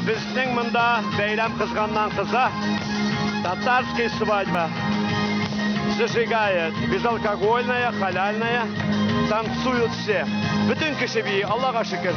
Безнең монда бәйрәм кызганнан кыза. Татарская свадьба зажигает. Безалкогольная, халяльная. Танцуют все. Бөтен кеше бии, Аллага шөкер.